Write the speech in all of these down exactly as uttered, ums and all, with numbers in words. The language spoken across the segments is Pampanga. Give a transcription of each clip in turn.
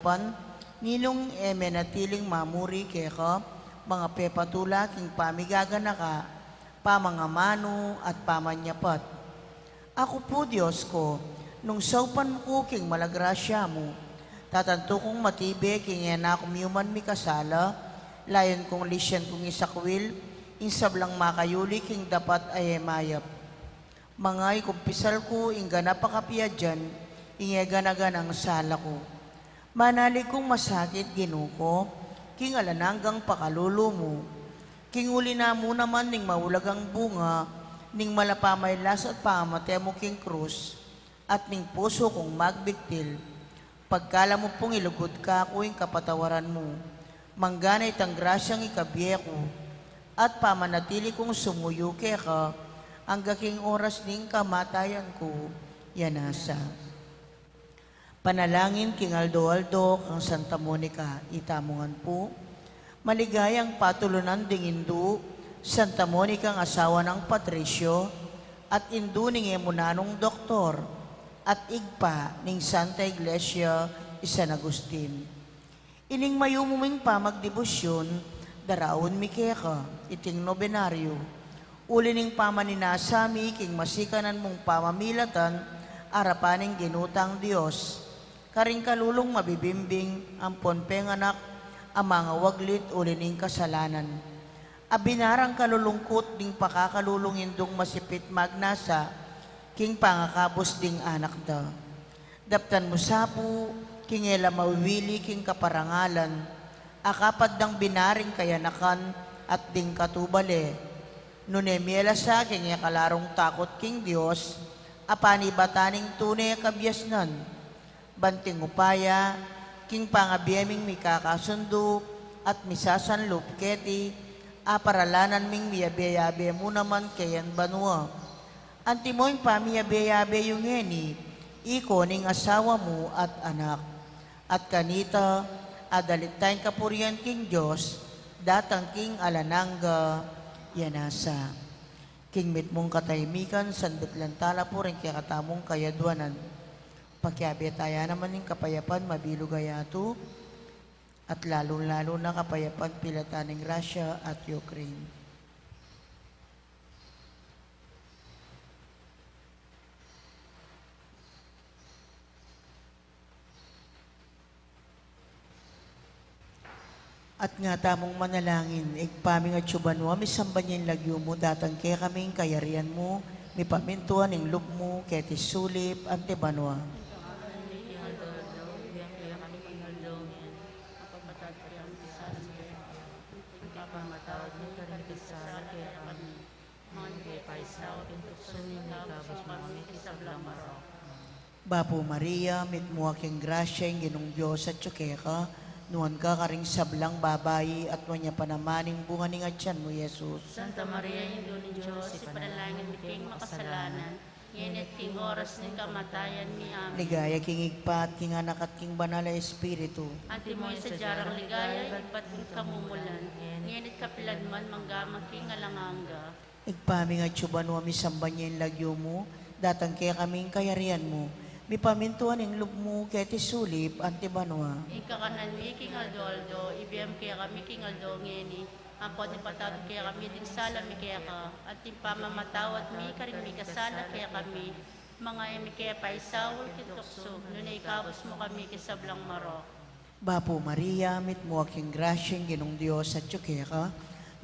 Pan, ninung e menatiling mamuri keka, mangapepatula king pamigaganaka, pamangamanu at pamanyapat. Aku pu, Dios ku, nung saupan mu ku king mala grasya mu, tatantu kung matibe king e na ku miuman mikasala, layun kung lisian kung isakwil ing sablang makayuli king dapat a e mayap. Manga ikumpisal ku ing ganap a kapiadan, ing e gana-ganang sala ku. Manalig kung masakit, Ginu ku, king alang anggang pakalulu mu. King uli na mu naman ning maulagang bunga ning mala a pamailas at pamate mu king krus, at ning pusu kung magbigtil. Pagkalub mu pung ilugud kaku ing kapatawaran mu, manggana itang grasyang ikabie ku, at pamanatili kung sumuyu keka angga king oras ning kamatayan ku. Yanasa. Panalangin king aldo-aldo kang Santa Monica. Itamu ngan pu. Maligayang patulunan ding indu, Santa Monica, asawa nang Patricio, at indu ning e mu nanung doktor, at ibpa ning Santa Iglesia i San Agustin. Ining mayumu ming pamagdebusyun, daraun mi keka iting nobenaryu. Uli ning pamaninasa mi king masikanan mung pamamilatan, arapan ning Ginu tang Dios, karing kalulung mabibimbing ampon penganak a mangawaglit uli ning kasalanan. Abinarang kalulungkut ding pakakalulung indung masipit magnasa king pangakabus ding anak da. Daptan mu sa pu king e la mawiwili king kaparangalan a kapad dang binaring kayanakan at ding katubale. Nune mie la sa king e kalarung takut king Dios a panibatan ning tune kabiasnan. Ban king upaya king pangabie ming mikakasundu at misasanlup keti, aparalanan ming miyabe-yabe mu naman keyan banua. Antimo ing pamiyabe-yabe yu ngeni, iko ning asawa mu at anak. At kanita, adalit tang kapurian king Dios, datang king alang angga. Yanasa. King mitmung katahimikan, sandutlan tala pu ring kekatamung kayadwanan. Pakiabe taya naman ning kapayapan mabilug a yatu, at lalung-lalu na kapayapan pilatan ning Russia at Ukraine. At nga tamung manalangin. Ibpa mi atsu ka banua, misamban ya ing lagyu mu, datang kekami ing kayarian mu, mipamintuan ing lub mu keti sulip anti banua. Bapu Maria, mitmu ka king grasya, ing Ginung Dios atsu keka, nuan ka karing sablang babai, at nuan ya pa naman ing bunga ning atian mu, Jesus. Santa Maria, Indu ning Dios, ipanalangin mi king makasalanan, ngeni at king oras ning kamatayan mi. Amen. Ligaya king Ibpa, at king Anak, at king Banal a Espiritu. Antimo ing sadya rang ligaya, ibat king kamumulan, ngeni at kapilan man, mangga man king alang angga. Ibpa mi atsu ka banua, misamban ya ing lagyu mu, datang kekami ing kayarian mu, mipamintuan ing lub mu keti sulip anti banua. Ing kakanan mi king aldo-aldo, ibie mu kekami king aldo ngeni, ampon ipatawad mu kekami ding sala mi keka, anti ing pamamatawad mi karing mikasala kekami, manga e mu ke paisaul king tuksu, nune ikabus mu kami king sablang marok. Bapu Maria, mitmu ka king grasya, ing Ginung Dios atsu keka,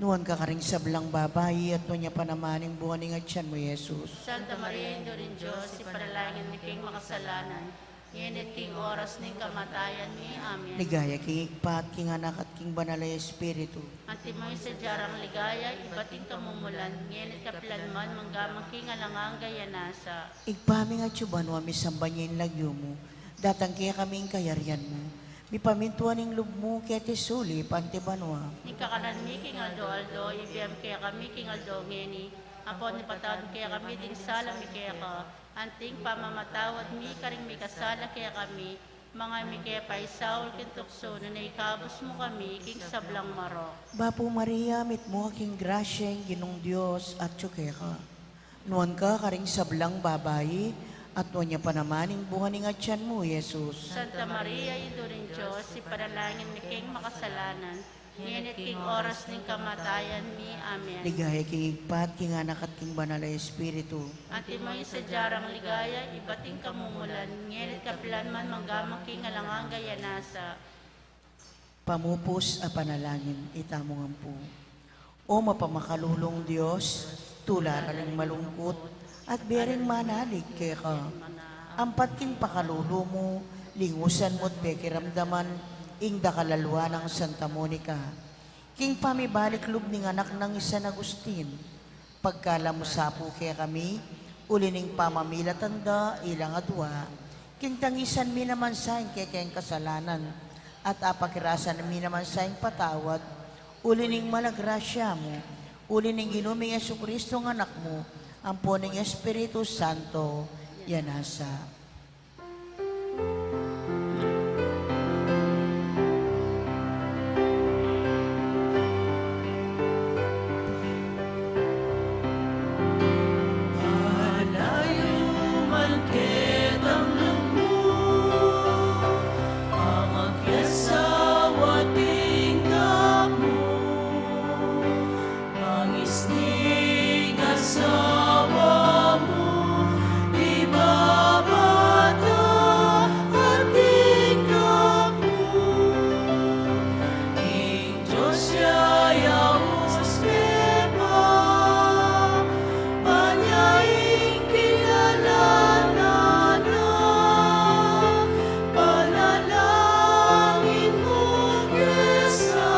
nuan ka karing sablang babai, at nuan ya pa naman ing bunga ning atian mu, Jesus. Santa Maria, Indu ning Dios, ipanalangin mi king makasalanan, ngeni at king oras ning kamatayan mi. Amen. Ligaya king Ibpa, at king Anak, at king Banal a Espiritu. Antimo ing sadya rang ligaya, ibat king kamumulan, ngeni at kapilan man, mangga man king alang angga. Yanasa. Ibpa mi atsu ka banua, misamban ya ing lagyu mu, datang kekami ing kayarian mu, mipamintuan ing lub mu keti sulip anti banua. Ing kakanan mi king aldo-aldo, ibie mu kekami king aldo ngeni, ampon ipatawad mu kekami ding sala mi keka, anti ing pamamatawad mi karing mikasala kekami, manga e mu ke paisaul king tuksu, nune ikabus mu kami king sablang marok. Bapu Maria, mitmu ka king grasya, ing Ginung Dios atsu keka. Nuan ka karing sablang babai, at nuan ya pa naman ing bunga ning atian mu, Jesus. Santa Maria, Indu ning Dios, panalangin mi king makasalanan, ngeni at king oras ning kamatayan mi. Amen. Ligaya king Ibpa, king Anak, at king Banal a Espiritu. Antimo ing sadya rang ligaya, ibat king kamumulan, ngeni at kapilan man, mangga man king alang angga. Amen. Pamupus a panalangin. Itamu ngan pu. O mapamakalulung Dios, tula ra ring malungkut, at bie ring manalig keka. Ampat king pakalulu mu, lingusan mu't pekiramdaman ing dakal a lua nang Santa Monica. King pamibalik lub ning anak nang i San Agustin, pagkalub mu sa pu kekami, uli ning pamamilatan da ilang adua, king tangisan mi naman sa ing kekeng kasalanan, at apakirasan mi naman sa ing patawad, uli ning mala grasya mu, uli ning Ginu ming Jesucristo a Anak mu, ampo ning Espiritu Santo, ya nasa. Pangisning asawa mu, ibabata ating kapu. Ing Dios ya yaus me pa, ban ya ing kilalanan na. Panalangin mu kesa,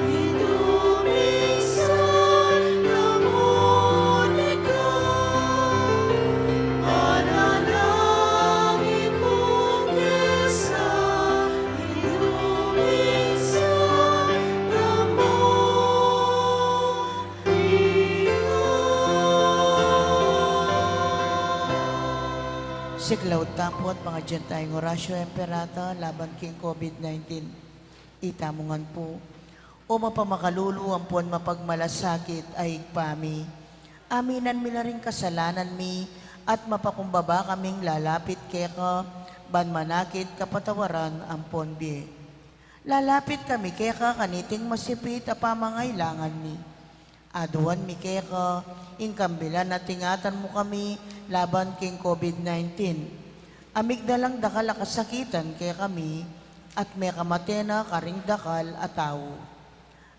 Indu ming Santa Monica. Panalangin mu kesa, Indu ming Santa Monica. Siklaud ta pu at pangadyan taya ing Oratio Imperata laban king COVID nineteen. Itamu ngan pu. O mapamakalulu ampon mapagmalasakit a Ibpa mi, aminan mi la ring kasalanan mi at mapakumbaba kaming lalapit keka, ban manakit kapatawaran ampon bie. Lalapit kami keka kaniting masipit a pamangailangan mi. Aduan mi keka ing kambilan at ingatan mu kami laban king COVID nineteen. A migdalang dakal a kasakitan kekami at mekamate na karing dakal a tau.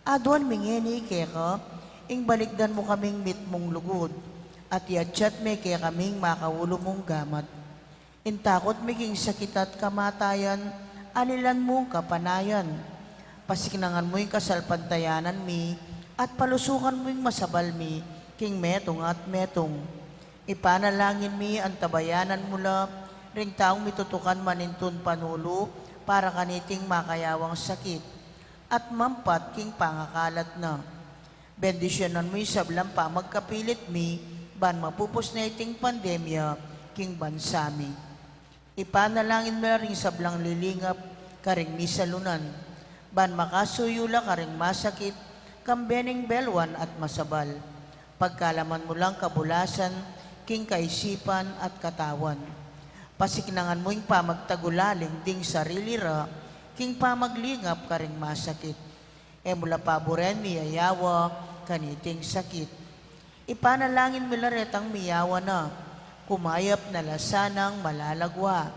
Aduan mi ngeni keka ing balikdan mu kaming mitmung lugud at iatsat me kekaming makaulu mung gamat. Ing takut mi king sakit at kamatayan, anilan mung kapanayan. Pasiknangan mu ing kasalpantayanan mi, at palusukan mu ing masabal mi king metung at metung. Ipanalangin mi antabayanan mu la ring taung mitutukan manintun panulu para kaniting makayawang sakit at mampat king pangakalat na. Bendisyunan mu ing sablang pamagkapilit mi, ban mapupus na iting pandemya king bansa mi. Ipanalangin mu la ring sablang lilingap karing misalunan, ban makasuyu la karing masakit, kambe ning belwan at masabal. Pagkalaman mu lang kabulasan king kaisipan at katawan. Pasiknangan mu ing pamagtagulaling ding sarili ra king pamaglingap karing masakit. E mu la paburen miyayawa kaniting sakit. Ipanalangin mu la retang miyawa na, kumayap na la sanang malalagwa.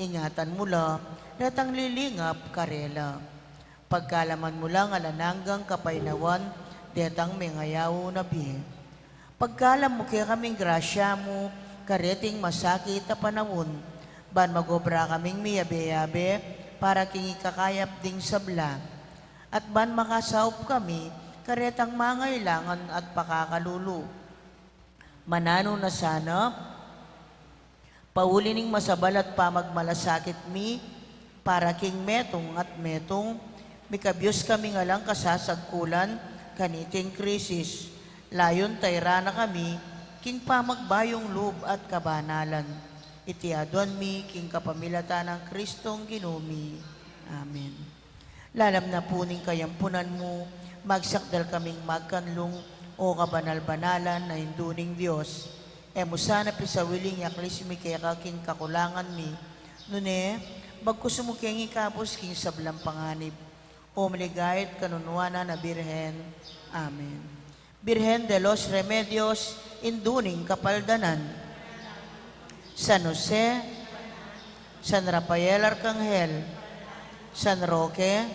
Ingatan mu la retang lilingap karela. Pagkalaman mu lang alang anggang kapaynawan detang mengayaw na bie. Pagkalam mu kekaming grasya mu kareting masakit a panaun, ban magobra kaming miyabe-yabe para king ikakayap ding sabla, at ban makasaup kami karetang mangailangan at pakakalulu. Mananu na sana, pauli ning masabal at pamagmalasakit mi, para king metung at metung, mikabius kaming alang kasasagkulan kaniting krisis. Layun tayran na kami king pamagbayung lub at kabanalan. Iti aduan mi king kapamilatan nang Kristong Ginu mi. Amen. Lalam na pu ning kayampunan mu, magsakdal kaming magkanlung, o kabanal-banalan a Indu ning Dios. E mu sana pisawili ing yaklis mi keka king kakulangan mi, nune, Magkusumung keng ikabus king sablang panganib, o maligaya at kanunuanan a Birhen. Amen. Birhen de los Remedios, indu ning kapaldanan. San Jose, San Rafael Arcangel, San Roque,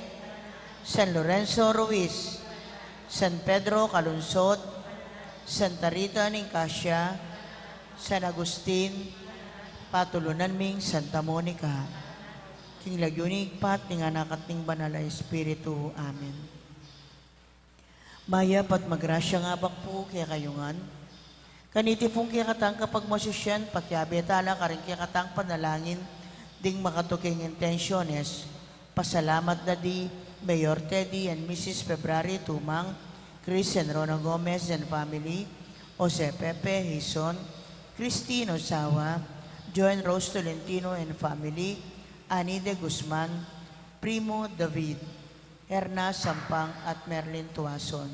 San Lorenzo Ruiz, San Pedro Calungsod, Santa Rita ning Cascia, San Agustin, patulunan ming Santa Monica. King lagyu ning Ibpa, at ning Anak, at ning Banal a Espiritu. Amen. Mayap at magrasyang abak pu kekayu ngan. Kaniti pung kekatang kapagmasusyan, pakiabe tala karing kekatang panalangin ding makatuking intensiones. Pasalamat da di Mayor Teddy and Missus February Tumang, Chris and Rona Gomez and family, Jose Pepe Hizon, Christine Osawa, Joe and Rose Tolentino and family, Annie de Guzman, Primo David, Herna Sampang at Merlin Tuason.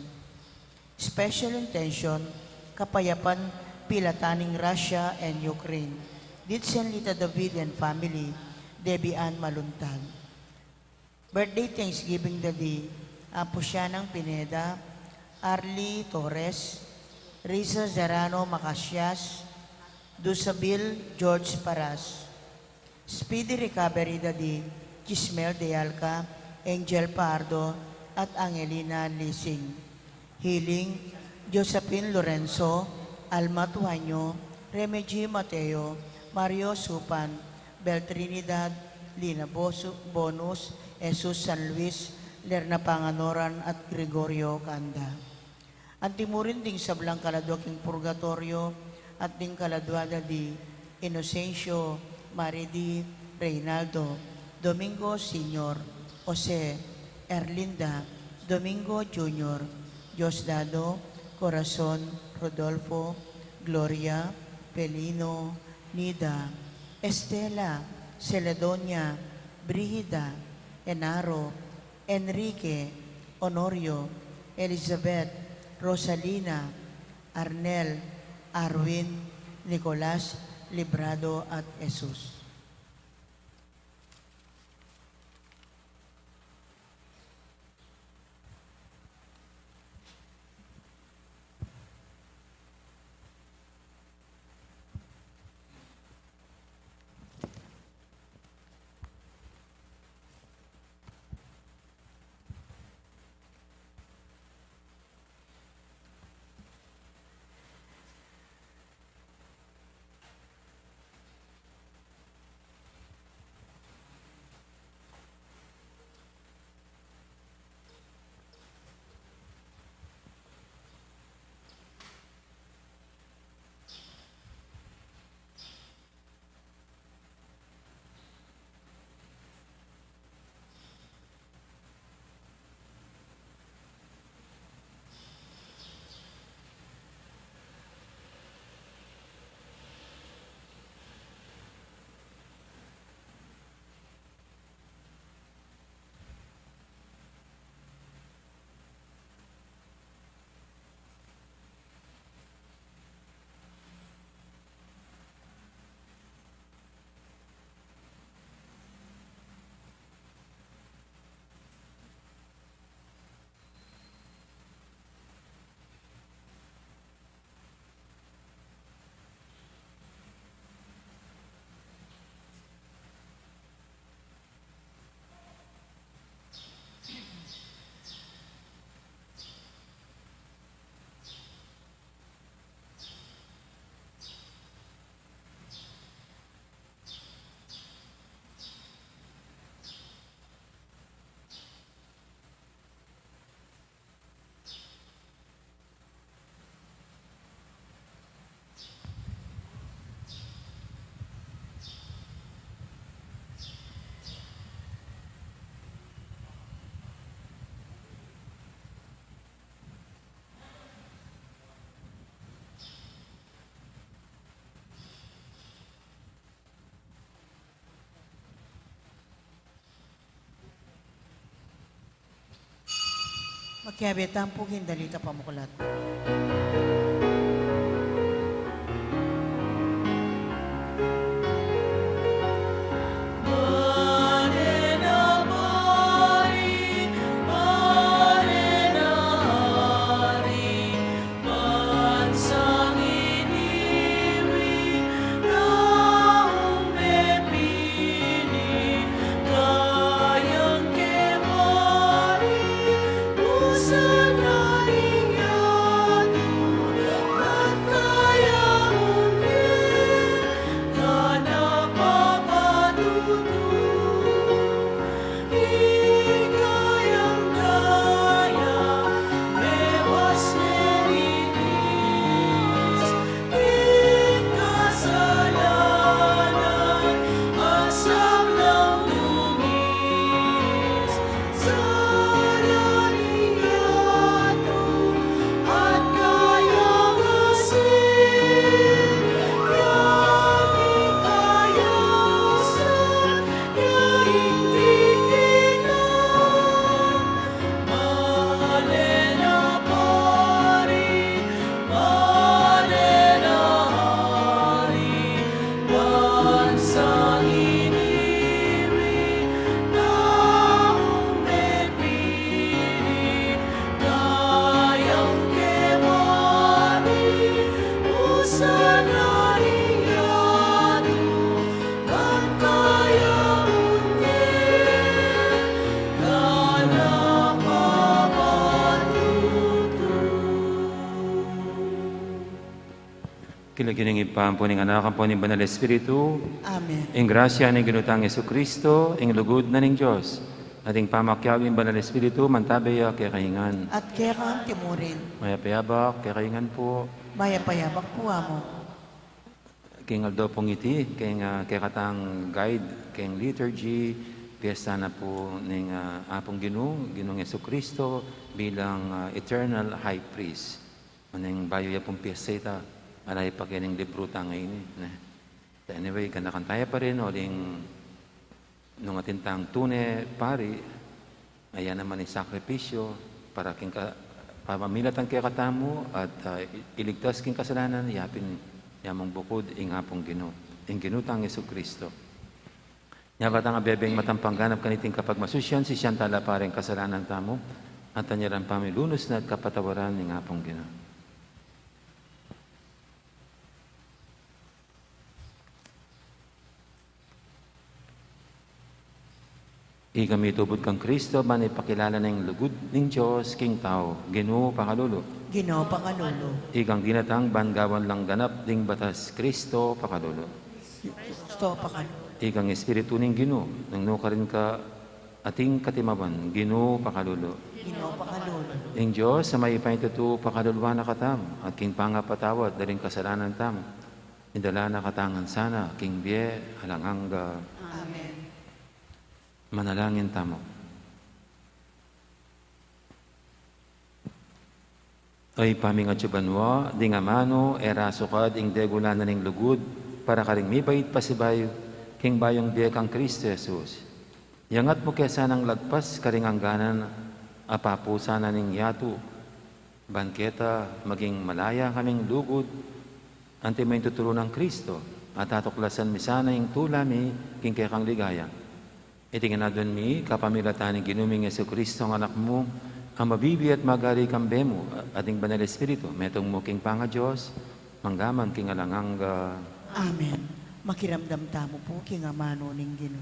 Special intention, kapayapan pilatan ning Russia and Ukraine. Ditsen Lita David and family, Debbie Ann Maluntag. Birthday thanksgiving da di Apu Sianang Pineda, Arlie Torres, Risa Zerano Macasias, Dusabil George Paras. Speedy recovery da di Chismel de Alca, Angel Pardo, at Angelina Lising. Healing, Josephine Lorenzo, Alma Tuaño, Reme G Mateo, Mario Supan, Bel Trinidad, Lina Bosu-, Bonus, Jesus San Luis, Lerna Panganoran, at Gregorio Canda. Anti mu rin ding sablang kaladua king purgatoryo, at ding kaladua da di Inocencio, Maridi, Reynaldo, Domingo Senior, Jose, Erlinda, Domingo Junior, Diosdado, Corazon, Rodolfo, Gloria, Pelino, Nida, Estela, Celedonia, Brigida, Enaro, Enrique, Honorio, Elizabeth, Rosalina, Arnel, Arwin, Nicolas, Librado, at Jesus. Makiabe tamu pu king dalit a pamuklat. King lagyu ning Ibpa, ampo ning Anak, ampo ning Banal Espiritu. Amen. Ing grasya ning Ginu tang Jesucristo, ing lugud na ning Dios, at ing pamakiabe ning Banal Espiritu, mantabe ya kekayu ngan. At keka naman murin. Mayap a abak kekayu ngan pu. Mayap a abak pu, Among. King aldo pung iti, king, ah, kekatang guide king liturgy, piyesta na pu ning, ah, Apung Ginu, Ginung Jesucristo, bilang, ah, eternal high priest. Maneng bayu ya pung piyesta ita, ala ya pa keni king libru tang ini, ne? Anyway, ganakan taya pa rin, uling nung atin tang tune pari, aya naman ing sakripisyo para king ka-, pamamilatan kekatamu at, ah, i-, iligtas king kasalanan, yapin ya mung bukud ing Apung Ginu, ing Ginu tang Jesucristo. Nya ba tang abebeng matampang ganap kaniting kapagmasusyan, sisian tala pa ring kasalanan tamu, at anya rang pamilunus na at kapatawaran ning Apung Ginu. Ikami tubud kang Kristo, ban ipakilala na ing lugud ning Dios king tau. Ginu, pakalulu. Ginu, pakalulu. Ikang dinatang ban gawan lang ganap ding batas. Kristo, pakalulu. Kristo, pakalulu. Ikang Espiritu ning Ginu, nung nukarin ka ating katimawan. Ginu, pakalulu. Ginu, pakalulu. Ing Dios a mayupayang tutu, pakaluluan na katamu, at king pangapatawad da ring kasalanan tamu, idala na katamu ngan sana king bie alang angga. Amen. Manalangin tamu. O Ibpa mi, king atsu banua, ding amanu e ra sukad ing degulan na ning lugud para karing mibait pasibayu king bayung bie kang Kristo Jesus. Iyangat mu ke sanang lagpas karing angganan a papusan na ning yatu, ban keta maging malaya kaming lugud, anti mo ing tuturu nang Kristo, at atuklasan mi sana ing tula mi king kekang ligaya. Iti ngan adwan mi kapamilatan ning Ginu ming Jesucristo, ing Anak mu, a mabibie at magari kambe mu, at ning Banal Espiritu, metung mu king pangaDios, mangga man king alang angga. Amen. Makiramdam tamu pu king amanu ning Ginu.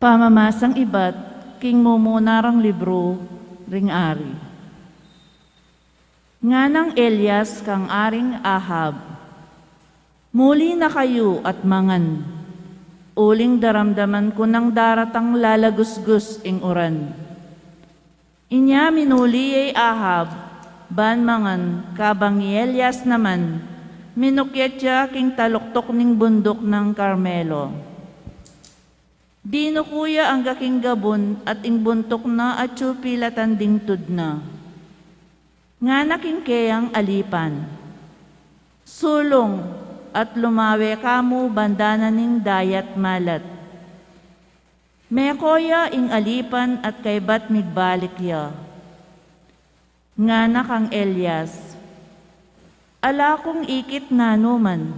Pamamasang ibat king mumuna rang libru ring Ari. Nganang Elias kang Aring Ahab, "Muli na kayu at mangan, uling daramdaman ku nang daratang lalagusgus ing uran." Inya minuli ya i Ahab ban mangan, kabang i Elias naman, minukyat ya king taluktuk ning bunduk nang Carmelo. Dinuku ya angga king gabun at ing buntuk na atyu pilatan ding tud na. Ngana king keyang alipan, "Sulung at lumawe ka mu banda na ning dayat malat." Meko ya ing alipan at kaybat migbalik ya. Ngana kang Elias, "Ala kung ikit nanu man."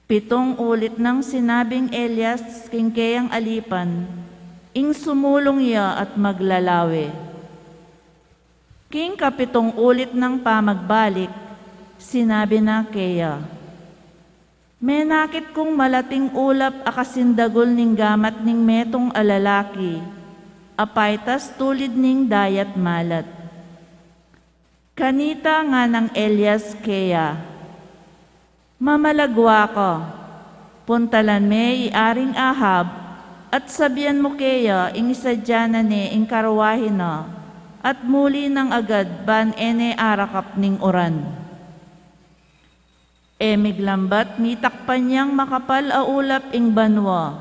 Pitung ulit nang sinabing Elias king keyang alipan ing sumulung ya at maglalawe. King kapitung ulit nang pamagbalik, sinabi na keya, "Menakit kung malating ulap a kasindagul ning gamat ning metung a lalaki a paitas tulid ning dayat malat." Kanita nganang Elias keya, "Mamalagwa ka, puntalan me i Aring Ahab, at sabian mu keya ing isadya na ne ing karwahe na, at muli nang agad ban e ne arakap ning uran." E miglambat mitakpan yang makapal a ulap ing banua.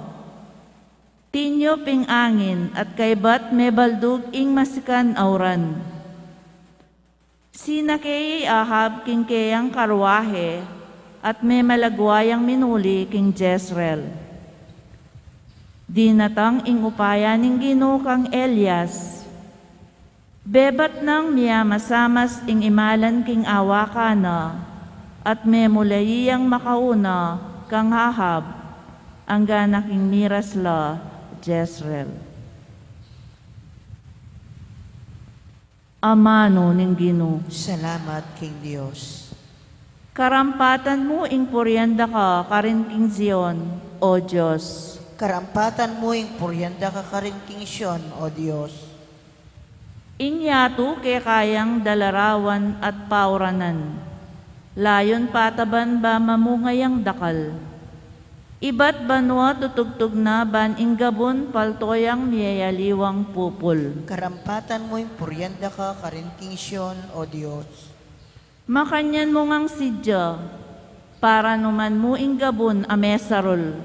Tinyup ing angin at kaybat mebaldug ing masikan a uran. Sinake ya i Ahab king keyang karwahe at memalagwa yang minuli king Jezreel. Dinatang ing upaya ning Ginu kang Elias. Bebat nang miyamasamas ing imalan king awakan na, at memulayi yang makauna kang Ahab, angga na king miras la Jezreel. Amanu ning Ginu. Salamat king Dios. Karampatan mu ing purian daka karin king Zion, O Dios. Karampatan mu ing purian da ka karin king Sion, O Dios. Ing yatu keka yang dalarawan at pauranan, layun pataban ba mamunga yang dakal. Ibat banua tutugtug na ban ing gabun palto yang miyayaliwang pupul. Karampatan mu ing purian da ka karin king Sion, O Dios. Makanyan mu ngang sidya, paranuman mu ing gabun a mesarul,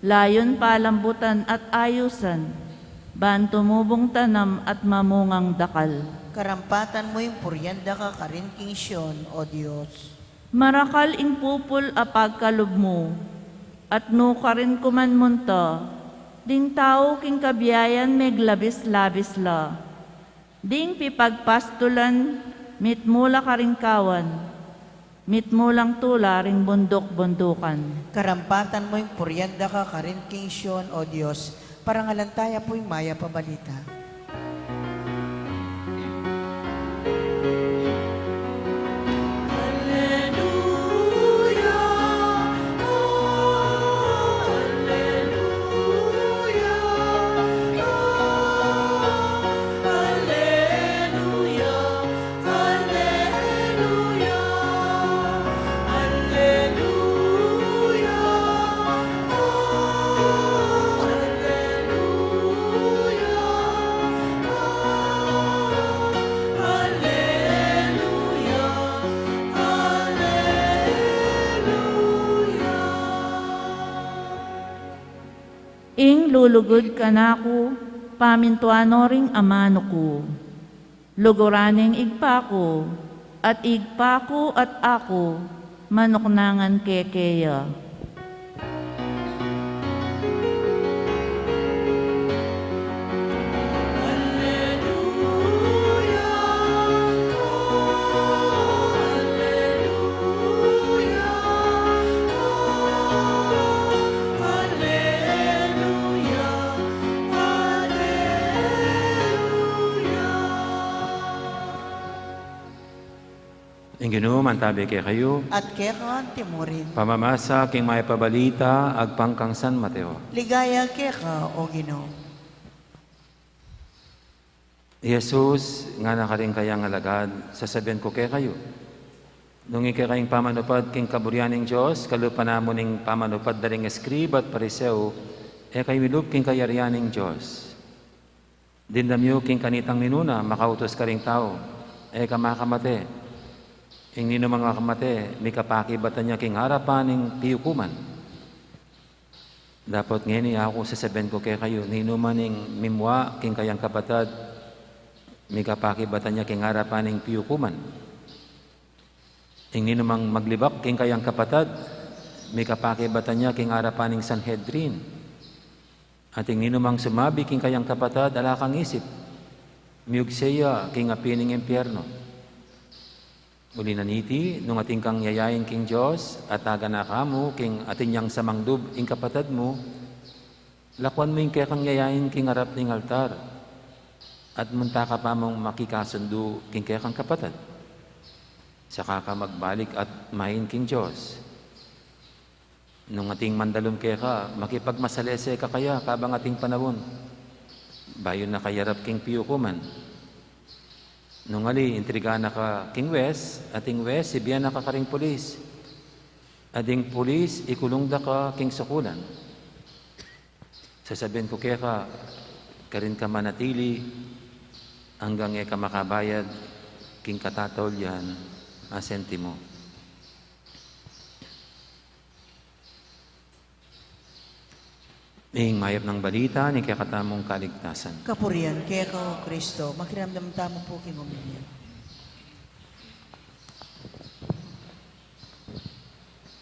layun palambutan at ayusan, ban tumubung tanam at mamungang dakal. Karampatan mu ing purian da ka karin king Sion, O Dios. Marakal ing pupul a pagkalub mu, at nukarin ku man munta, ding tau king kabiayan meglabis-labis la. Ding pipagpastulan, mitmu la karing kawan, mitmu lang tula ring bunduk-bundukan. Karampatan mu ing purian da ka karin king Sion, O Dios. Parangalan taya pu ing mayap a balita. Ing lulugud kanaku, pamintuan no ring amanu ku. Luguran ing Ibpa ku, at Ibpa ku at aku, manuknangan keke ya. Ing Ginu mantabi kekayu. At keka antimurin. Pamamasa king mayap a balita agpang kang San Mateo. Ligaya keka, O Ginu. I Jesus ngana karing kayang alagad, sasabian ku kekayu, nung ing kekayung pamanupad king kaburian ning Dios kalupa na mu ning pamanupad da ring eskriba at Pariseo, e kayu milub king kayarian ning Dios. Dimdam yu king kanitang minuna makautus karing tau, e ka makamate. Ing ninumang makamate, mikapakibatan ya king arapan ning piukuman. Dapot ngeni aku sasabian ku kekayu, ninuman ing mimua king kayang kapatad, mikapakibatan ya king arapan ning piukuman. Ing ninumang maglibak king kayang kapatad, mikapakibatan ya king arapan ning Sanhedrin. At ing ninumang sumabi king kayang kapatad, ala kang isip, miugse ya king api ning impiernu. Uli na niti, nung atin kang yayain king Dios, at agana ka mu king atin yang samang lub ing kapatad mu, lakuan mu ing kekang yayain king arap ning altar, at munta ka pa mung makikasundu king kekang kapatad. Saka ka magbalik at main king Dios. Nung ating mandalum keka, makipagmasalese ka kaya kabang ating panaun, bayu na ka yarap king piukuman. Nung ali, intriga na ka king wes, at ing wes, ibian na ka karing pulis. At ing pulis, ikulung da ka king sukulan. Sasabian ku keka, karin ka manatili anggang e ka makabayad king katataulian a sentimo. Ing mayap nang balita ning kekatamung kaligtasan. Kapurian keka, O Kristo, makiramdam tamu pu king omelia.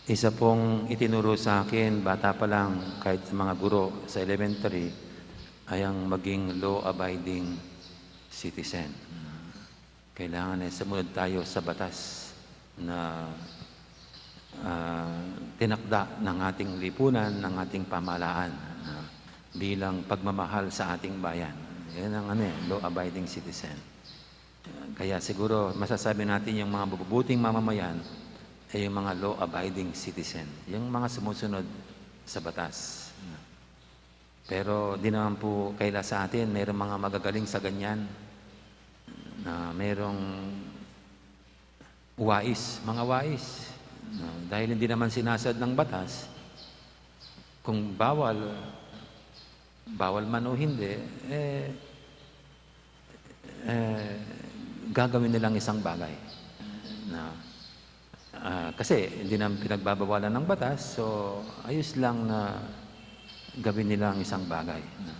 Isa pong itinuro sa akin, bata pa lang, kahit sa mga guro sa elementary, ay ang maging law-abiding citizen. Kailangan ay sumunod tayo sa batas na, ah, tinakda ng ating lipunan, ng ating pamahalaan, ah, bilang pagmamahal sa ating bayan. Yan ang ano eh, law-abiding citizen. Kaya siguro masasabi natin yung mga mabubuting mamamayan ay yung mga law-abiding citizen, yung mga sumusunod sa batas. Pero di naman po kaila sa atin, merong mga magagaling sa ganyan, na merong wais, mga wais. No? Dahil hindi naman sinasad ng batas, kung bawal, bawal man o hindi, eh, eh, gagawin nilang isang bagay. Na, ah, kasi hindi naman pinagbabawalan ng batas, so ayos lang na gawin nila ang isang bagay. Na,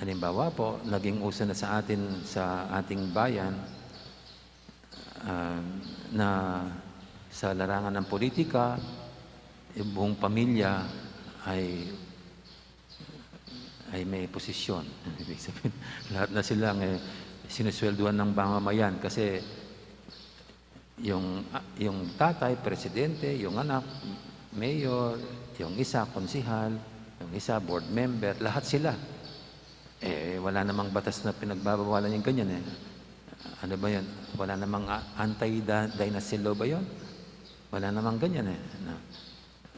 halimbawa po, naging uso na sa atin, sa ating bayan, ah, na sa larangan ng politika, yung buong pamilya ay, ay may posisyon. Ibig sabihin, lahat na silang, eh, sinuswelduhan ng mamamayan kasi yung, ah, yung tatay, presidente, yung anak, mayor, yung isa, konsihal, yung isa, board member, lahat sila. Eh, wala namang batas na pinagbabawalan yung ganyan eh. Ano ba yun? Wala namang a-, anti-dynasty law ba yun? Wala namang ganyan eh. Na,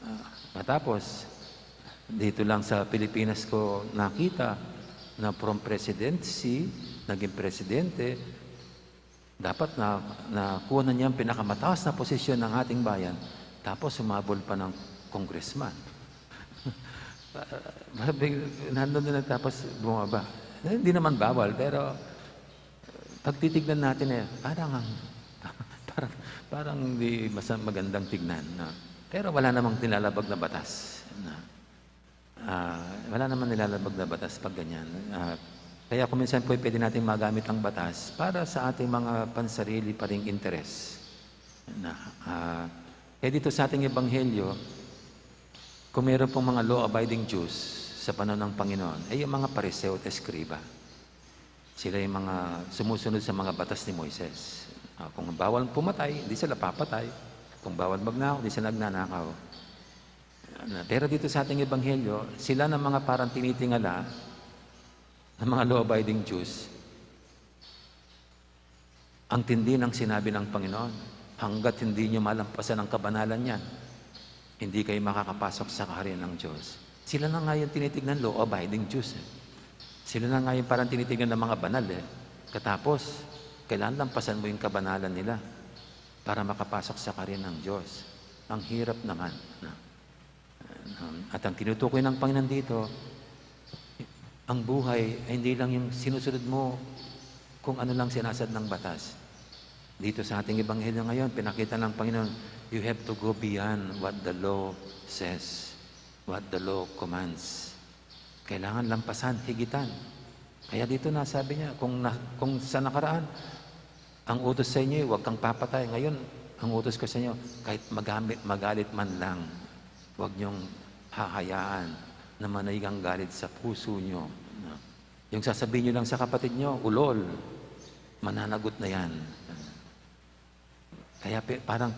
ah, matapos, dito lang sa Pilipinas ko nakita na from presidency, naging presidente, dapat na, nakuha na niya ang pinakamataas na posisyon ng ating bayan, tapos sumabol pa ng congressman. Nandun na tapos bumaba. Eh, hindi naman bawal, pero pagtitignan natin eh, parang ang, parang, parang di masa-, magandang tignan. No? Pero wala namang nilalabag na batas. No? Ah, wala naman nilalabag na batas pag ganyan. Ah, kaya kung minsan po, pwede nating magamit ang batas para sa ating mga pansarili pa ring interes. Na, ah, kaya dito sa ating ebanghelyo, kung meron pong mga law-abiding Jews sa panahon ng Panginoon, ay yung mga Pariseo at Eskriba. Sila yung mga sumusunod sa mga batas ni Moises. Ah, kung bawal pumatay, hindi sila papatay. Kung bawal magnakaw, hindi sila nagnanakaw. Na, pero dito sa ating ebanghelyo, sila ng mga parang tinitingala ng mga law-abiding Jews, ang tindi ng sinabi ng Panginoon, "Hanggat hindi niyo malampasan ang kabanalan niyan, hindi kayo makakapasok sa kaharian ng Diyos." Sila na nga yung tinitignan, law-abiding Jews eh. Sila na nga yung parang tinitignan ng mga banal eh. Katapos, kailangan lampasan mo yung kabanalan nila para makapasok sa kaharian ng Diyos. Ang hirap naman. No? Um, at ang tinutukoy ng Panginoon dito, ang buhay ay hindi lang yung sinusunod mo kung ano lang sinasad ng batas. Dito sa ating ebanghelyo ngayon, pinakita ng Panginoon, you have to go beyond what the law says, what the law commands. Kailangan lampasan, higitan. Kaya dito na sabi niya, kung, na, kung sa nakaraan, ang utos sa inyo, huwag kang papatay. Ngayon, ang utos ko sa inyo, kahit magamit, magalit man lang, huwag niyong hahayaan na manayang galit sa puso niyo. No? Yung sasabihin niyo lang sa kapatid niyo, ulol, mananagot na yan. Kaya pi-, parang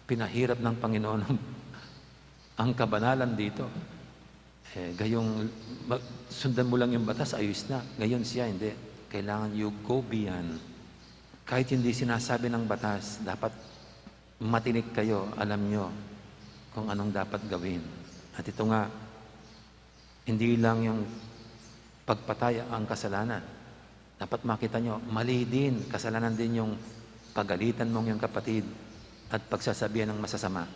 pinahirap ng Panginoon ang, ang kabanalan dito. Eh, gayong ma-, sundan mo lang yung batas, ayos na. Ngayon siya, hindi. Kailangan you go beyond. Kahit hindi sinasabi ng batas, dapat matinik kayo, alam nyo kung anong dapat gawin. At ito nga, hindi lang yung pagpatay ang kasalanan. Dapat makita nyo, mali din, kasalanan din yung pagalitan mong yung kapatid at pagsasabihan ng masasama.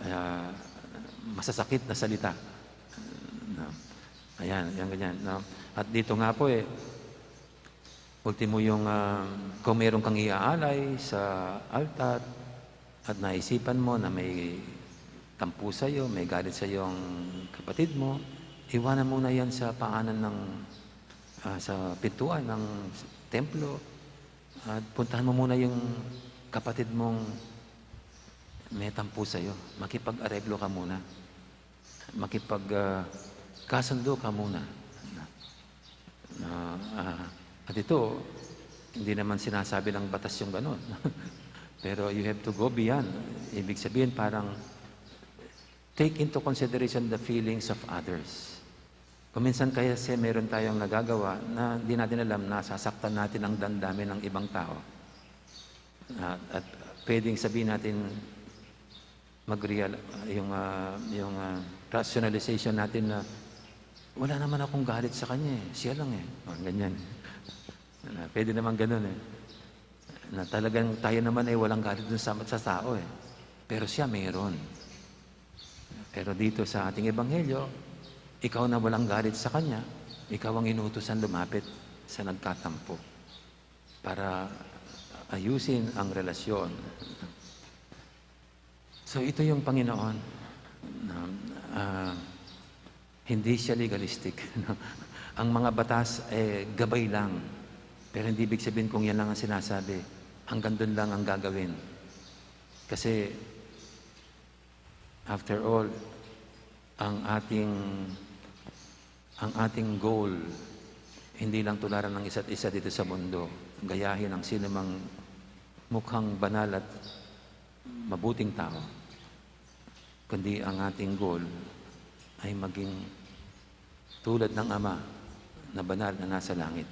Ah, masasakit na salita. No? Ayan, yan ganyan. No? At dito nga po eh, ultimo yung, ah, kung meron kang iaalay sa altar at naisipan mo na may tampo sa'yo, may galit sa'yo ang kapatid mo, iwanan mo na yan sa paanan ng, ah, sa pintuan ng templo. At puntahan mo muna yung kapatid mong may tampo sa'yo. Makipag-areglo ka muna. Makipag, ah, kasundo ka muna. Na, ah, at ito, hindi naman sinasabi ng batas yung ganun. Pero you have to go beyond. Ibig sabihin, parang take into consideration the feelings of others. Kung minsan kasi meron tayong nagagawa na hindi natin alam, nasasaktan natin ang damdamin ng ibang tao. At, at pwedeng sabihin natin, mag-real-, yung, ah, yung, ah, rationalization natin na, "Wala naman akong galit sa kanya eh. Siya lang eh." Mga ganyan. Na, pwede naman ganun eh. Na talagang tayo naman ay walang galit dun sa, sa tao eh. Pero siya meron. Pero dito sa ating ebanghelyo, ikaw na walang galit sa kanya, ikaw ang inutusan lumapit sa nagtatampo para ayusin ang relasyon. So, ito yung Panginoon. Na, ah, hindi siya legalistic. Ang mga batas, eh, gabay lang. Pero hindi ibig sabihin kung yan lang ang sinasabi, hanggang dun lang ang gagawin. Kasi, after all, ang ating, ang ating goal, hindi lang tularan ng isa't isa dito sa mundo, gayahin ang sinumang mukhang banal at mabuting tao, kundi ang ating goal ay maging tulad ng Ama na banal na nasa langit.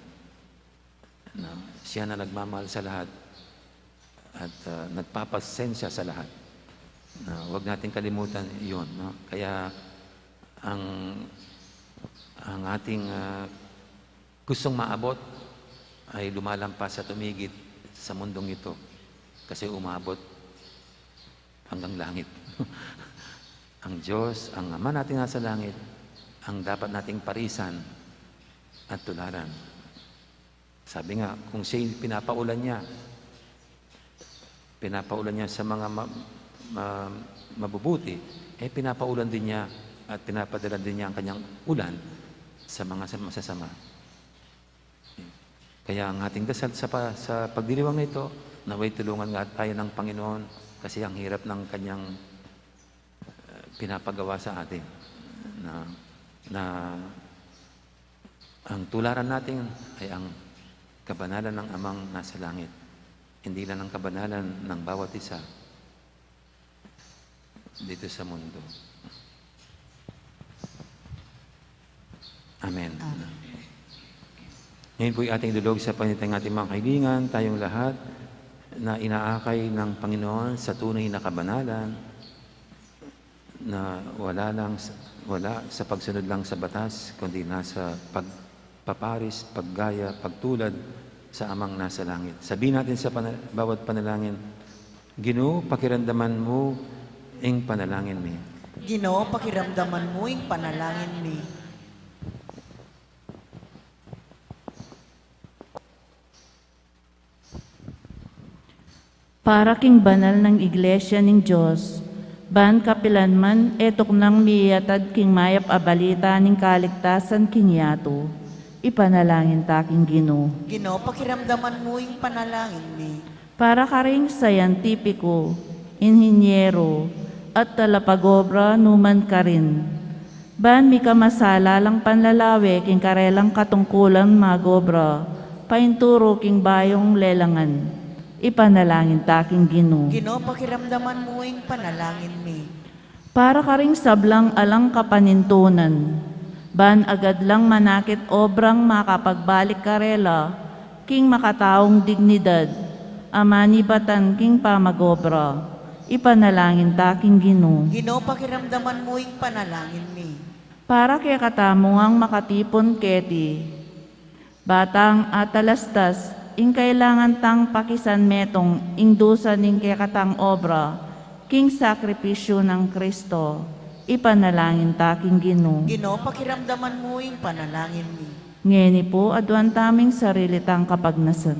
Na siya na nagmamahal sa lahat at, ah, nagpapasensya sa lahat. Na huwag nating kalimutan 'yon, no? Kaya ang, ang ating, ah, gustong maabot ay lumalampas at umigit sa mundong ito, kasi umabot hanggang langit. Ang Diyos, ang Ama nating nasa langit, ang dapat nating parisan at tularan. Sabi nga, kung siya'y pinapaulan niya, pinapaulan niya sa mga ma-, ma-, mabubuti, eh, pinapaulan din niya at pinapadala din niya ang kanyang ulan sa mga sa-, masasama. Kaya ang ating dasal sa pa-, sa pagdiriwang na ito, nawa'y tulungan nga tayo ng Panginoon kasi ang hirap ng kanyang, eh, pinapagawa sa atin. Na, na ang tularan natin ay ang kabanalan ng Amang nasa langit, hindi lang ang kabanalan ng bawat isa dito sa mundo. Amen. Amen. Ngayon po'y ating idulog sa Panginoon ang ating mga kahilingan, tayong lahat na inaakay ng Panginoon sa tunay na kabanalan, na wala lang sa, wala sa pagsunod lang sa batas, kundi nasa pag-, paparis, paggaya, pagtulad sa Amang nasa langit. Sabihin natin sa pana-, bawat panalangin, "Ginu, pakiramdaman mu ing panalangin mi." Ginu, pakiramdaman mu ing panalangin mi. Para king banal nang Iglesia ning Dios, ban kapilan man e tuknang miatad king mayap a balita ning kaligtasan king yatu, ipanalangin ta king Ginu. Ginu, pakiramdaman mu ing panalangin mi. Para karing scientifico, inhinyero, at talapagobra nu man karin, ban mika masala lang panlalawe king karelang katungkulan magobra, painturu king bayung lelangan. Ipanalangin ta king Ginu. Ginu, pakiramdaman mu ing panalangin mi. Para karing sablang alang kapanintunan, ban agad lang manakit obrang makapagbalik karela king makataung dignidad, a manibatan king pamagobra. Ipanalangin ta king Ginu. Ginu, pakiramdaman mu ing panalangin mi. Para kekatamu ngang makatipun keti, ba tang atalastas ing kailangan tang pakisanmetung ing dusa ning kekatang obra king sakripisyu nang Kristo, ipanalangin ta king Ginu. Ginu, pakiramdaman mu ing panalangin mi. Ngeni pu, aduan taming sarili tang kapagnasan.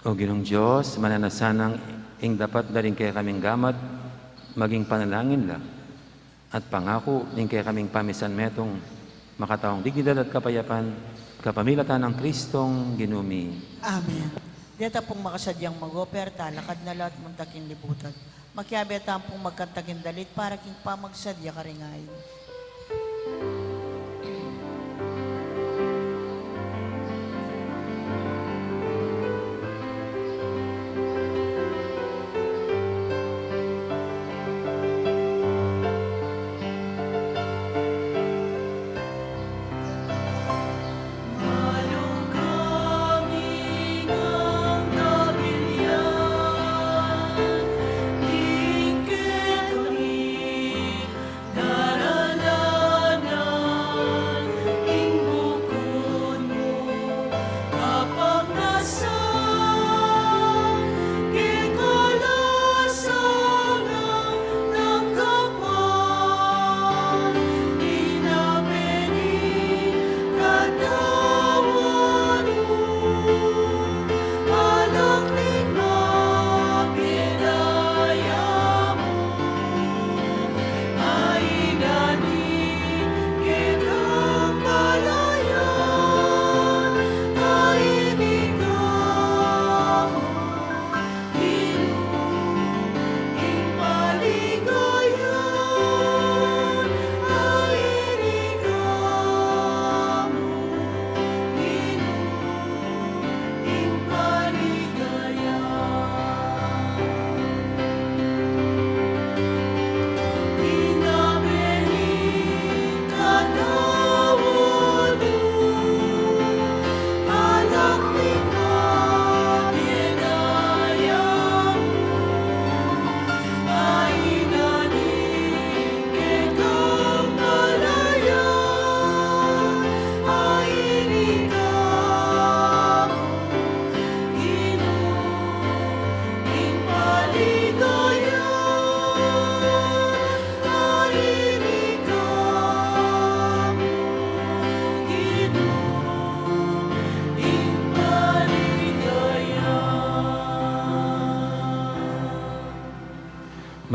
O Ginung Dios, mananu sanang ing dapat da ring kekaming gamat maging panalangin la, at pangaku ning kekaming pamisanmetung makataung dignidad at kapayapan, kapamilatan nang Kristong Ginu mi. Amen. Deta pung makasadyang mag-operta, lakad na la at munta king libutan. Makiabe tamu pung magkantaking dalit para king pamagsadya karing ain.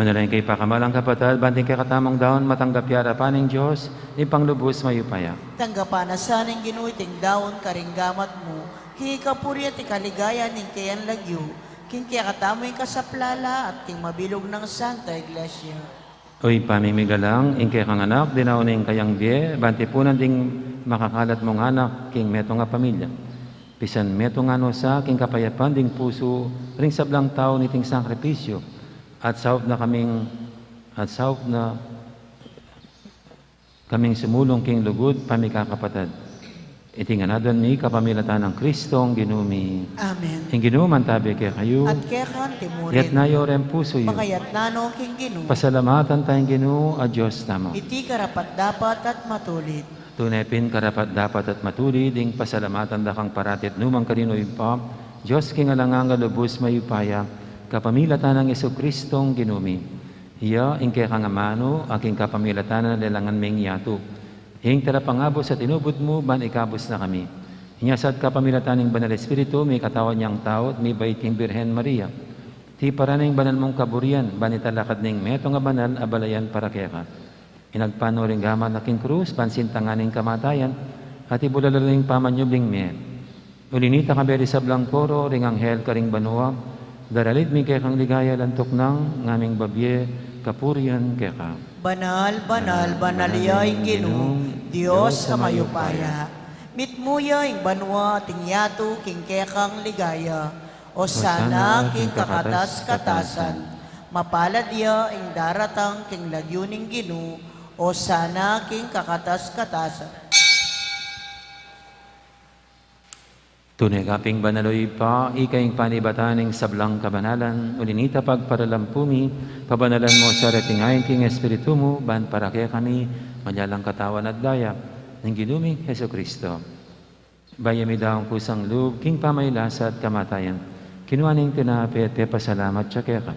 Nanu ing kekatamu, kapatad, ban iting kekatamung daun matanggap ya king arapan ning Dios, Ibpang lubus mayupaya. Tanggapan na sa ning Ginu iting daun karing gamat mu, king kapurian at kaligayan ning kayang lagyu, king kekatamung kasaplalan at king mabilug nang Santa Iglesia. O Ibpa ming migalang, ing kekang Anak, dinaun ne ing kayang bie, ban tipunan ding makakalat mung anak king metung a pamilya. Pisan metung no sa king kapayapan ding pusu ring sablang tau niting sakripisyu, at saup na kaming, at saup na kaming sumulung king lugud pamikakapatad. Iti ngan aduan mi kapamilatan nang Kristong Ginu mi. Amen. Ing Ginu mantabi kekayu. At keka mu rin. Itas yu reng pusu yu. Pakaitas no king Ginu. Pasalamatan taya ing Ginu a Dios tamu. Iti karapat-dapat at matulid. Tune pin karapat-dapat at matulid ing pasalamatan da kang parati at nukarin man, o Ibpa, Dios king alang angga, lubus mayupaya, kapamilatan nang Jesukristong Ginu mi. Iya ing kekang amanu, a king kapamilatan na lelangan me ing yatu. Ing talapangabus a tinubud mu, ban ikabus na kami. Inya sa at kapamilatan ning Banal Espiritu, mikatawan yang tau, mibait king Birhen Maria. Tiparan ing banal mung kaburian, ban italakad ning metung a banal a balayan para keka. Inagpang no ring gamat na king krus, ban sintangan ing kamatayan, at ibulala ring pamanyubling mie. Uli na nita, kayabe ring sablang koro ring anghel karing banua, daralit mi ing kekang ligaya, lantuk nang ngaming babie kapurian keka. Banal, banal, banal ya ing Ginu, Dios a mayupaya. Mitmu ya ing banua at ing yatu king kekang ligaya. Osana king kakatas-katasan. Mapalad ya ing daratang king lagyu ning Ginu. Osana king kakatas-katasan. Tune ka pin banal, o Ibpa, ika ing panibatan ning sablang kabanalan, uli na nita pagparalampu mi, pabanalan mu sa reting ain king Espiritu mu, ban para kekami, maging katawan at daya ning Ginu ming Jesucristo. Bayu mi daun kusang lub, king pamagkasakit at kamatayan, kinua ne ing tinape, pepasalamat ya keka.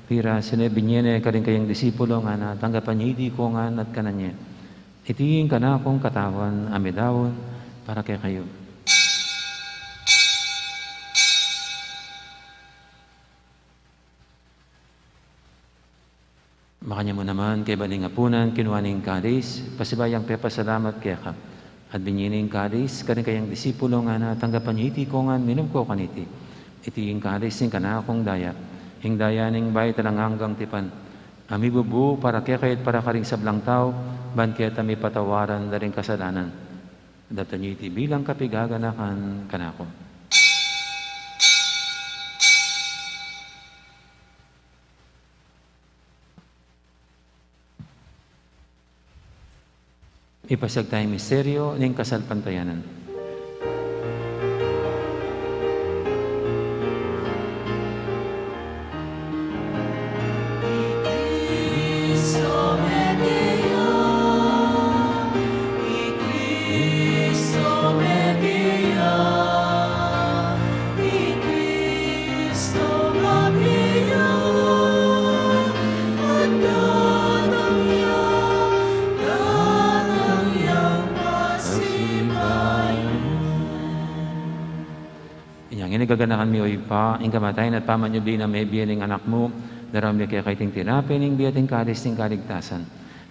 Pirasu ne, binie ne karing kayang disipulo, ngana, tanggapan ye iti kongan at kanan ye. Iti ing kanakung katawan, a midaun para kekayu. Makanyan mu naman, kaybat ning apunan, kinua ne ing kalis, pasibayu yang pepasalamat keka. At binie ne ing kalis karing kayang disipulo, ngana, tanggapan ye iti kongan, minum ko kaniti. Iti ing kalis ning kanakung daya, ing daya ning bayu at alang anggang tipan, a mibubu para kekayu at para karing sablang tau, ban keta mipatawaran da ring kasalanan. Daptan ye iti bilang kapaganakan kanaku. Ipasiag taya ing misteryu ning kasalpantayanan. Inya ngeni gaganakan mi, o Ibpa, ing kamatayan at pamanyubli nang mebie ning Anak mu, daraun mi keka iting tinape ning bie at ing kalis ning kaligtasan.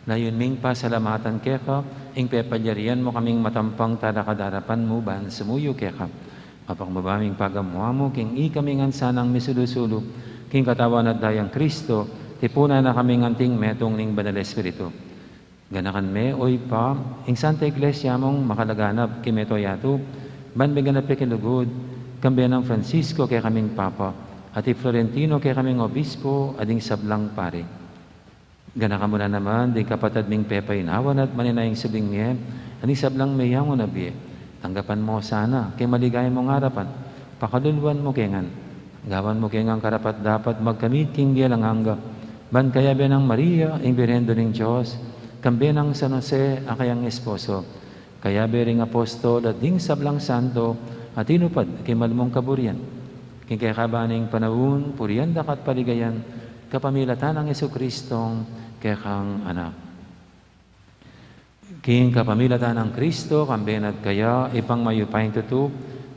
Layun ming pasalamatan keka ing pepalyarian mu kaming matampang talakad king arapan mu ban sumuyu keka. Mapakumbaba ming pagamu-amu king ikami ngan sanang misulu-sulu king katawan at dayang Kristo, tipunan na kaming anting metung ning Banal Espiritu. Ganakan me, o Ibpa, ing Santa Iglesia mung makalaganap king mabilug a yatu, ban miganap ya king lugud, kambe nang Francisco kekaming Papa, at i Florentino kekaming Obispo, at ding sablang pari. Ganakan mu na naman ding kapatad ming pepainawa na at manenaya ing subling mie, at ding sablang meyangu na bie. Tanggapan mu la sana king maligaya mung arapan, pakaluluan mu ke ngan. Gawan mu ke ngan karapat-dapat magkamit king bie alang angga, ban kayabe nang Maria, ing Birhen Indu ning Dios, kambe nang San Jose, a kayang esposo, kayabe ring apostol at ding sablang santo a tinupad king mal mung kaburian, king kekaban ning panaun, purian da ka at paligayan, kapamilatan nang Jesucristong kekang Anak. King kapamilatan nang Kristo, kambe na at kaya, Ibpang mayupayang tutu,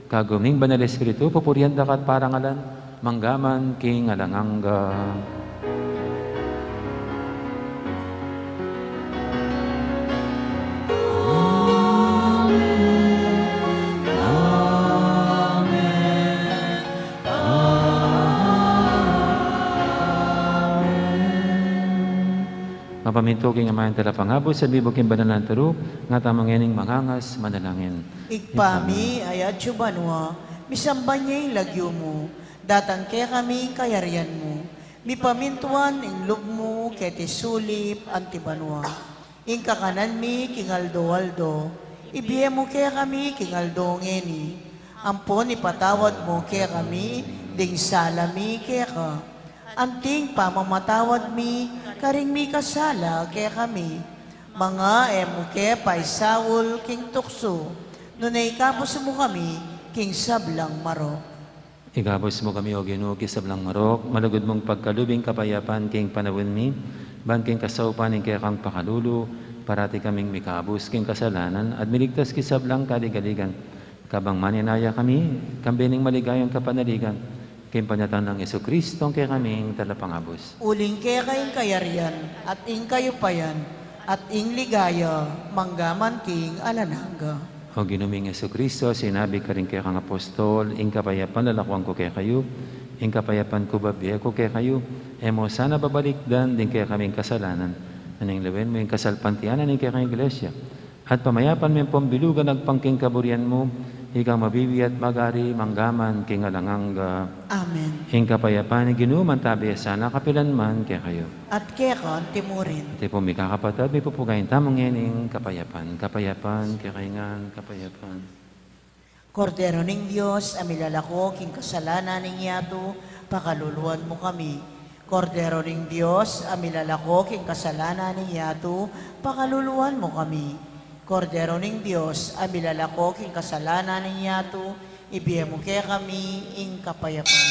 kagum ning Banal Espiritu, pupurian da ka at parangalan, mangga man king alang angga. Pamintu king amanung talapangabus, at mibuk king banal nang turu, ngatamu ngening mangangas manalangin. Ibpa mi, atsu ka banua, misamban ya ing lagyu mu, datang kekami ing kayarian mu, mipamintuan ing lub mu keti sulip anti banua. Ing kakanan mi king aldo-aldo, ibie mu kekami king aldo ngeni. Ampon ipatawad mu kekami ding sala mi keka, anti ing pamamatawad mi karing mikasala kekami. Manga e mu ke paisaul king tuksu, nune ikabus mu kami king sablang marok. Ikabus mu kami, O Ginu, king sablang marok, malugud mung pagkalub ing kapayapan king panaun mi, ban king kasaupan ning kekang pakalulu, parati kaming mikabus king kasalanan, at miligtas king sablang kaligaligan. Kabang manenaya kami, kambe ning maligayang kapanaligan, king panyatang nang Jesucristo, ing kekaming talapangabus. Uling keka ing kayarian, at ing kayupayan, at ing ligaya, manggaman king alang angga. O Ginu ming Jesucristo, sinabi karing kekang apostol, ing kapayapan lalakuan ku kekayu, ing kapayapan ku bibie ku kekayu, e mu sana babalikdan ding kekaming kasalanan, nune lawen mu ing kasalpantayanan ning kekang Iglesia, at pamayapan me ampon bilugan agpang king kaburian mu, ikang mabibie at mag-ari manggaman king alang angga. Amen. Ing kapayapan ning Ginu mantabi ya sana kapilan man kekayu. At keka antimurin. At pu, mikakapatad, mipupugayan tamu ngening kapayapan. Kapayapan kekayu ngan, kapayapan. Kordero ning Dios, a milalako king kasalanan ning yatu, pakaluluan mu kami. Kordero ning Dios, a milalako king kasalanan ning yatu, pakaluluan mu kami. Kordero ning Dios, a milalako king kasalanan ning yatu, ibie mu kekami ing kapayapan.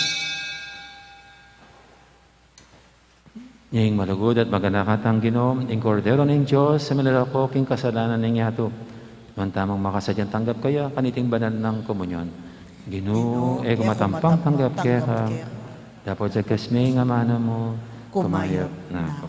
Ing malugud at maganaka tang Ginu, ing Kordero ning Dios, a milalako king kasalanan ning yatu. Nuan tamung makasadyang tanggap kaya kaniting banal nang komunyon. Ginu, e ku matampang tanggap keka, dapot sa kasmi ing amanu mu, kumayap na ku.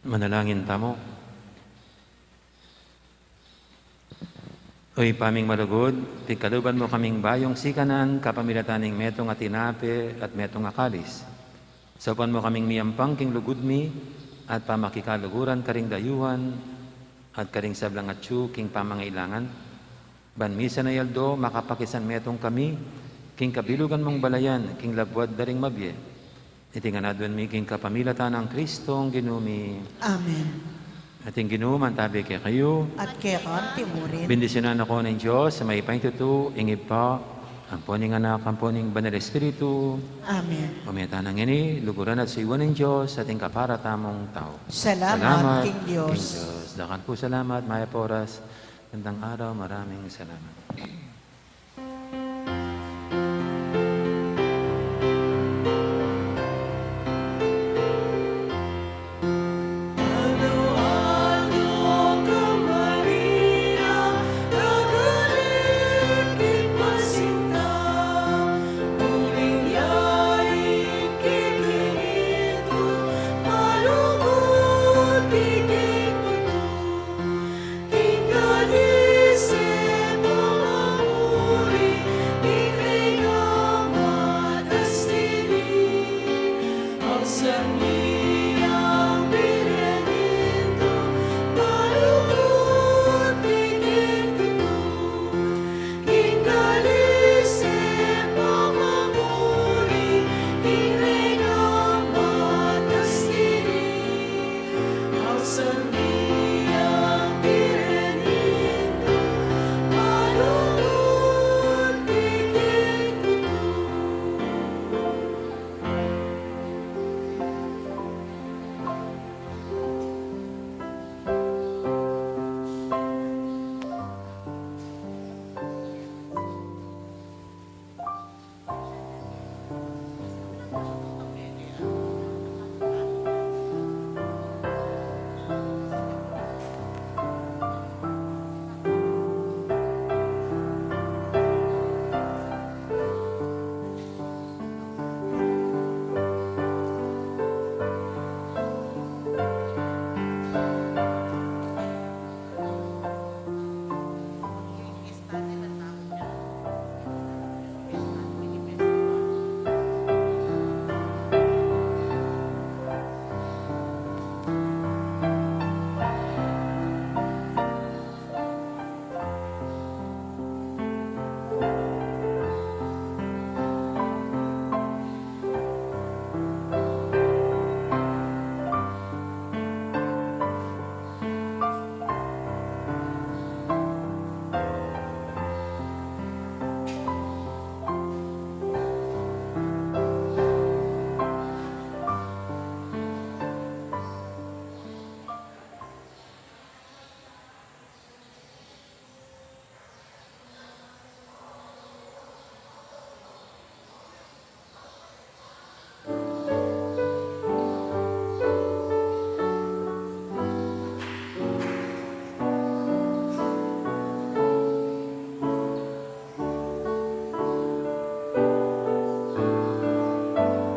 Manalangin tamu. O Ibpa ming malugud, pigkaluban mu kaming bayung sikanan kapamilatan ning metung a tinape at metung a kalis. Saupan mu kaming miyampang king lugud mi at pamakikaluguran karing dayuhan at karing sablang atyu king pamangailangan. Ban misan a aldo makapakisan metung kami king kabilugan mung balayan king labuad da ring mabie. Iti ngan aduan mi king kapamilatan nang Kristong Ginu mi. Amen. At ing Ginu mantabi kekayu. At keka mu rin. Bendisyunan na kayu ning Dios a mayupaya king tutu, ing Ibpa, ampo ning Anak, ampo ning Banal Espiritu. Amen. O mita na ngeni, luguran at suyuan ning Dios at ing kapara tamung tau. Salamat king Dios. Dakal pung salamat, mayap a oras. Gandang araw, maraming salamat.